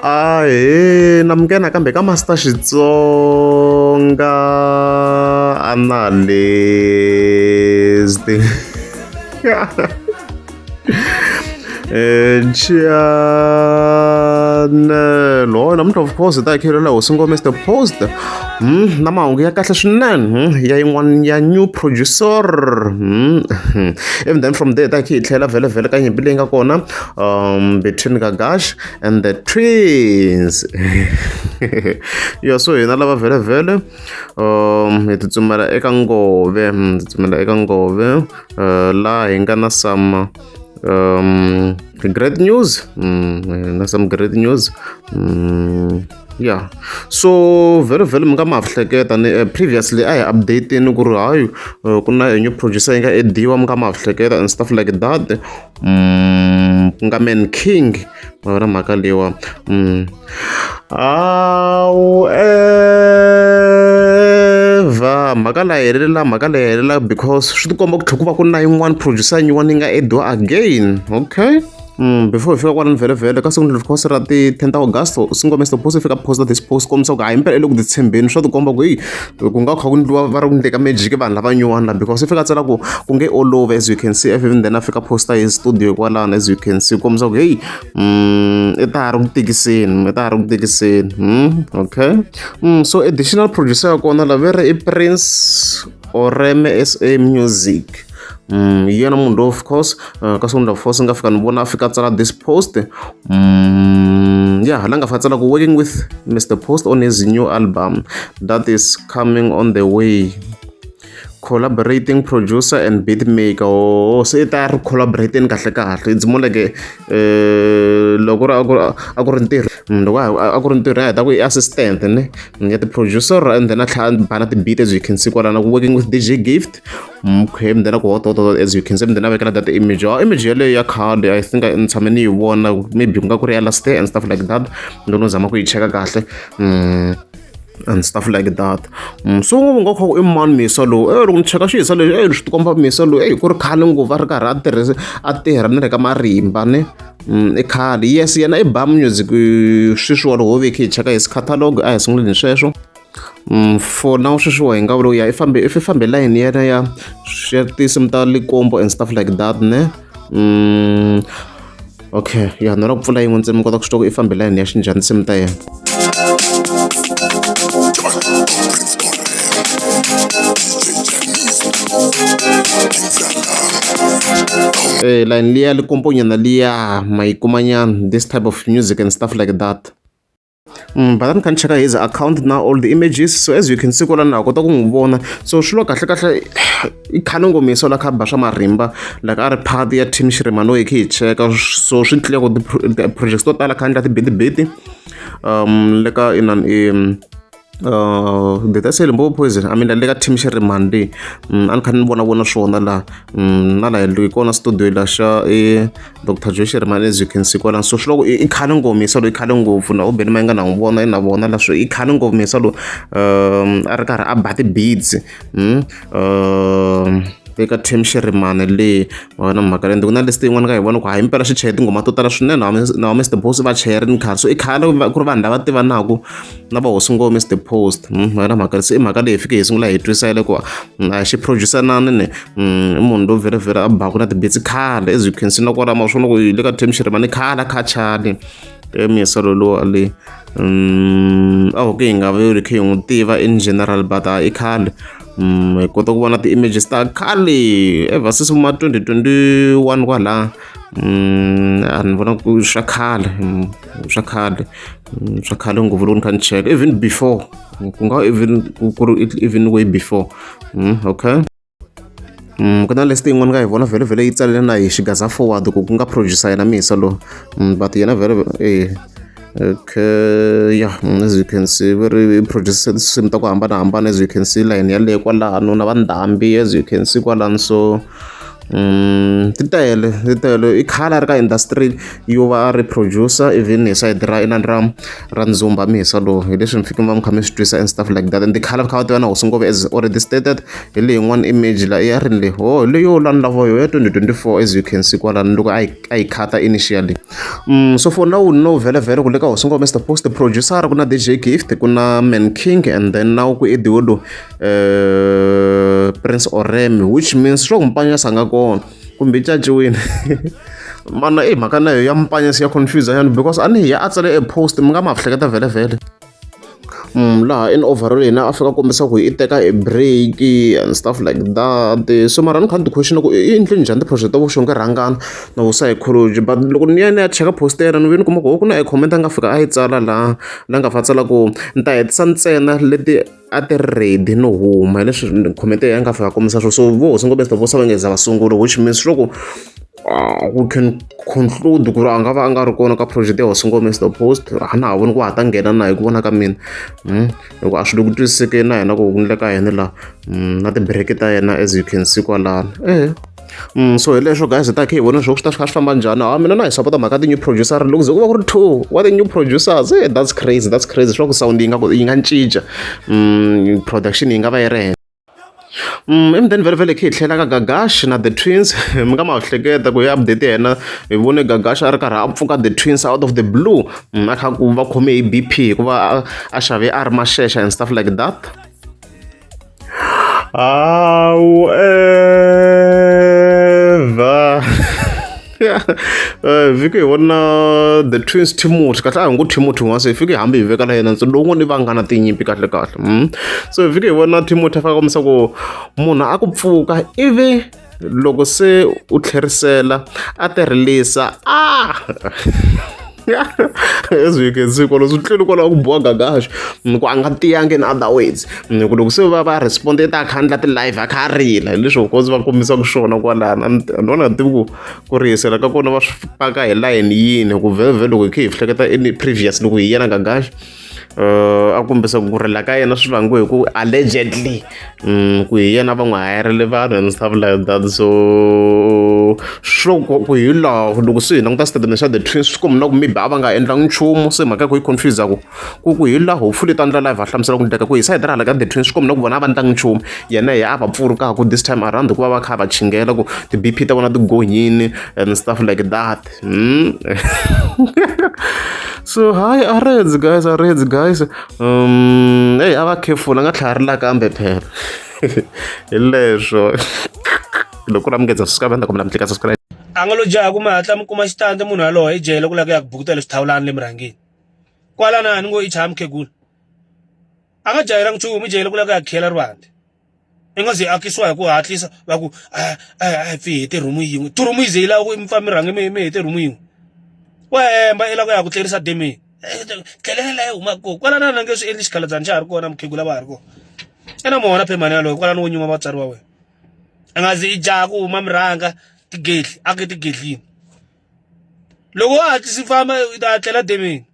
Ahee namukela nakambe ka Master Xitsonga Analyst channel ho namuntlha of course hi ta hi khelela hosi ngome Mr Post na mahungu ya kahle swinene ya yin'wana ya new producer even then from there hi ta hi khe hi tlhela vhele vhele ka nyimpi leyi nga kona between Gagash and the twins ya so hina lava vhele vhele hi tsutsumela eka ngove tsutsumela eka ngove laha hi nga na some great news na some great news yeah so vhele vhele mi nga ma ha hleketa ni previously a hi update-ini ku ri hayi ku na a new producer yi nga ediwa mi nga ma ha hleketa and stuff like that ku nga Man King ma vona mhaka leyiwa however mhaka laha helela mhaka leyi helela because swi tikomba ku tlhela ku va ku na yin'wana producer yin'wana yi nga ediwa again okay. Before hi fika kwalano vhele vhele ka siku of course ra ti 10 ta August single Mr Post fika posta this post kombisa ku hayi impela i le ku titshembeni swa tikomba ku heyi ku nga kha ku ndliwa va ri ku ndleka magic vanhu lava nyuwana la because i fika tsala ku ku nge olove as you can see even then a fika posta hi studio kwalano as you can see kombisa ku heyi i ta ha ri ku tikiseni i ta ha ri ku tikiseni okay so additional producer ya kona la ve ri i Prince Oreme SA Music hi yena munhu lowu of course ka siku of course nga fika ni vona a fika tsala this post yeah la nga fika tsala ku working with Mr Post on his new album that is coming on the way collaborating producer and beat maker oh se i ta ri collaborating kahle kahle it's more like loko ri a ku ri ntirho loko a ku ri ntirho ya heta ku i assistant ne ya ti-producer and then a tlhela a ba na ti-beat as you can see kwalana ku working with DJ Gift okay and then ku hot hot hot as you can see and then a vekela that image oh image yeleyo ya khale I think ni tshame ni yi vona maybe ku nga ku ri ya last year and stuff like that ndo no zama ku yi cheka kahle and stuff like that so u nga kha ku i mani misa lowu e loko ni cheka xihisa lexi e swi tikomba misa lowu eyi ku ri khale ngopfu a ri karhi a tirhisa a tirha ni le ka marimba ne i khale yes yena i ba music sweswiwa loko ho vekhe hi cheka his catalog a hi sunguleni sweswo for now sweswiwa hi nga vula ya i fambe i fambe line yena ya ya tinsimu ta likombo and stuff like that ne okay ya ni la ku pfula yin'we ntsena mi kota ku swi twa ku i fambe line ya xinjhani tinsimu ta yena line liya likomponyana liya ma yi kumanyana this type of music and stuff like that but ni kha ni cheka his account na all the images so as you can see kwala na kota ku n'wi vona so swilo kahle kahle i khale ngomisa la kha ba swa marimba like a ri part ya team Shirimani hi khe hi cheka so swi tlile ku ti-projects to tala kha endla tibitibiti le ka inani i did I say Limpopo Poison I mean le ka team Shirimani leyi a ni kha ni vona vona swona laha na laha hi kona studio la xa i Dr Joe Shirimani as you can see kwalano so swi loko i khale ngomisa loyi khale ngopfu na u Benny Mayengani na n'wi vona na vona la swi i khale ngomisa loyi a ri karhi a ba ti-beats eka team Shirimani leyi ma vona mhaka leyi ku na list yin'wana ka hi vona ku hayi impela swi chaye tinghoma to tala swinene na Mr Post va chayerini khale so i khale ku ri vanhu lava tivanaku na va hosi ngoma Mr Post ma vona mhaka se i mhaka leyi hi fike hi sungula hi twisisa ya le ku a xi producer nani ni i munhu loyi vhele vhele a baku na ti-beats khale as you can see na kwala ma swona ku le ka team Shirimani khale a khachani emisalo lowu le a ho ke hi nga vi ri khe hi n'wi tiva in general but i khale hi kota ku vona ti-images ta khale ever since ma 2021 kwala a ni vona ku swa khale swa khale swa khale ngopfu loko ni kha ni cheka even before ku nga even ku ri even way before okay ku na list yin'wana nga hi vona vhele vhele yi tsalele na hi xigaza forward ku ku nga producer yena misa lowu but yena vhele eh okay yeah as you can see va ri producer tinsimu ta ku hambanahambana as you can see line yaleyo kwalano na va ndhambi as you can see kwalano so Ti tele ti tele i khale a ri ka industry yo va a ri producer even hi sayiti ra inani ra ra ndzumba mihisa lowu hi leswi mi fike mi va mi kha mi swi twisa and stuff like that and khale va kha va tiva na hosi ngove as already stated hi leyi yin'wana image la ya rini leyi oh hi leyo lani lavo yo ya 2024 as you can see kwalano loko a yi a yi khata initially so for now no vhele vhele ku le ka hosi ngove Mr Post producer ku na DJ Gift ku na Man King and then now ku ediwe lowu Prince Oremi which means swo ku Mpanyasi a nga kona kumbe i caciwile mana i mhaka na yo ya Mpanyasi ya confuse yani because a ni hi ya a tsale e post mi nga ma hleketa vhele vhele laha in overall hina a fika kombisa ku i teka a break and stuff like that so mara ni kha ni ti question ku i endle njhani ti-project ta vuxongi rhangana na vo psychology but loko ni ya ni ya cheka post ya yena ni vuye ni kuma ku ku na e comment a nga fika a yi tsala laha la nga fa tsala ku ni ta hetisa ntsena leti a ti ri ready no huma hi leswi comment ya nga fika kombisa swo so vo hosi ngopfu vo va nge za va sungula which means loko we can conclude ku ri a nga va a nga ri kona ka project ya hosi ngome the post a na ha voni ku ha ta nghena na hi ku vona ka mina hi ku a swi le ku twisisekeni na hina ku ku ndleka yini laha na ti-break ta yena as you can see kwalano ehe so hi leswo guys hi ta khe hi vona leswaku swi ta swi kha swi famba njhani ha mina na hi sapota mhaka ti-new producer loko ze ku va ku ri two wa ti-new producers hey, that's crazy that's crazy swa ku sound yi nga yi nga cinca production yi nga va yi ri henhla and then vhele vhele khe hi tlhela ka Gagash na the twins mi nga ma hleketa ku hi update ya yena hi vone Gagash a ri karhi a pfuka the twins out of the blue a kha ku va khome hi B_P hikuva a xave a ri maxexa and stuff like that However, vhiki hi vona the twins Timothy kahle a hi ngo Timothy n'wana se hi fike hambi hi veka na yena ntse lowun'wana i vangana tinyimpi kahle kahle so hi fike hi vona Timothy a fika kombisa ku munhu a ku pfuka ivi loko se u tlherisela a ti rilisa a as you can see kwalo swi tluli kwalaho ku boha gagaxo ku a nga tiyangi in other words ku loko se va va respond ta kha endla ti-live a kha a rila hi leswi of course va kombisaka swona kwalano ni vona nga tivi ku ku rihisela ka kona va swi paka hi layeni yini ku vhele loko hi kha hi hleketa in previous loko hi yena gagaxo a kombisa ku rila ka yena swi vangiwe hi ku allegedly ku hi yena va n'wi hayerile vanhu and stuff like that so swo ku hi laha loko se hi languta statement xa the twins swi komba na ku maybe a va nga endlangi nchumu se mhaka ya ku yi confuse ku ku ku hi laha hopefully ta endla live a hlamusela ku ndleka ku hi sayiti ra hala ka the twins swi komba na ku vona a va ndlangi nchumu yena hi a va pfurukaka this time around hikuva va kha va chingela ku ti-B_P ta vona ti gonyini and stuff like that. So hi areds guys areds guys hey a va careful a nga tlhela rila kambe phela hi leswo loko ku ri amukeza subscribe ni ta kombela mi tlika subscribe a nga lo jaha ku mi hatla mi kuma xitandi munhu yaloye i jele ku lava ku ya ku bukutela swithawulani le murhangeni kwalano a ni ngo i chaya mukhegula a nga jahelanga nchumu i jele ku lava ku ya khiyela rivanti i nga ze akisiwa hi ku hatlisa va ku a a a hi pfi hi hete rhumu yin'we tirumu yi ze yi lava ku mi pfa mi rhange mi mi hete rhumu yin'we wa hemba i lava ku ya ku tlerisa demeni tlelela la yi humaka kona kwalano na nge swi endli xikhaladzana xa ha ri kona mukhegula va ha ri kona ena mona phemani yaloye kwalano wo nyuma vatswari va wena a nga ze i jaha ku huma mirhanga tigedli a ke tigedlini loko wa hatlisa i famba i ta tlela demeni.